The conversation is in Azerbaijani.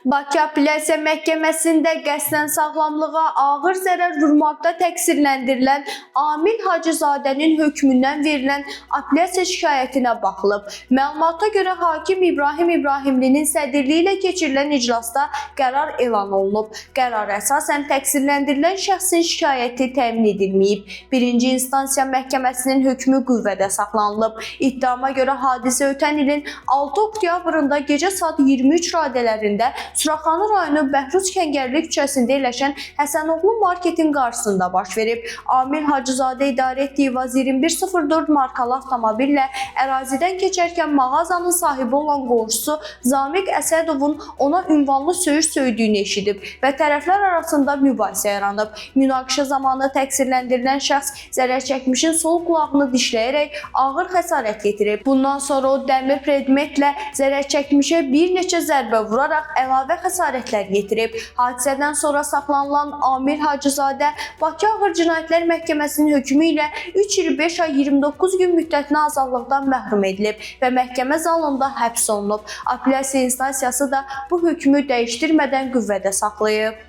Bakı Apellyasiya Məhkəməsində qəsdən sağlamlığa ağır zərər vurmaqda təqsirləndirilən Amil Hacızadənin hökmündən verilən apellyasiya şikayətinə baxılıb. Məlumata görə hakim İbrahim İbrahimlinin sədrliyi ilə keçirilən iclasda qərar elan olunub. Qərara əsasən təqsirləndirilən şəxsin şikayəti təmin edilməyib. Birinci instansiya məhkəməsinin hökmü qüvvədə saxlanılıb. İttihama görə hadisə ötən ilin 6 oktyabrında gecə saat 23 radələrində Suraxanı rayonu Bəhruz Kəngərli küçəsində yerləşən Həsənoğlu marketin qarşısında baş verib. Amil Hacızadə idarə etdiyi Vaz 2104 markalı avtomobillə ərazidən keçərkən mağazanın sahibi olan qonşusu Zamiq Əsədovun ona ünvanlı söyüş söydüyünü eşidib və tərəflər arasında mübahisə yaranıb. Münaqişə zamanı təqsirləndirilən şəxs zərər çəkmişin sol qulağını dişləyərək ağır xəsarət yetirib. Bundan sonra o dəmir predmetlə zərər çəkmişə bir neçə zərbə vuraraq əlavə xəsarətlər yetirib. Hadisədən sonra saxlanılan Amil Hacızadə Bakı Ağır Cinayətlər Məhkəməsinin hökmü ilə 3 il 5 ay 29 gün müddətinə azadlıqdan məhrum edilib və məhkəmə zalında həbs olunub. Apellyasiya instansiyası da bu hökmü dəyişdirmədən qüvvədə saxlayıb.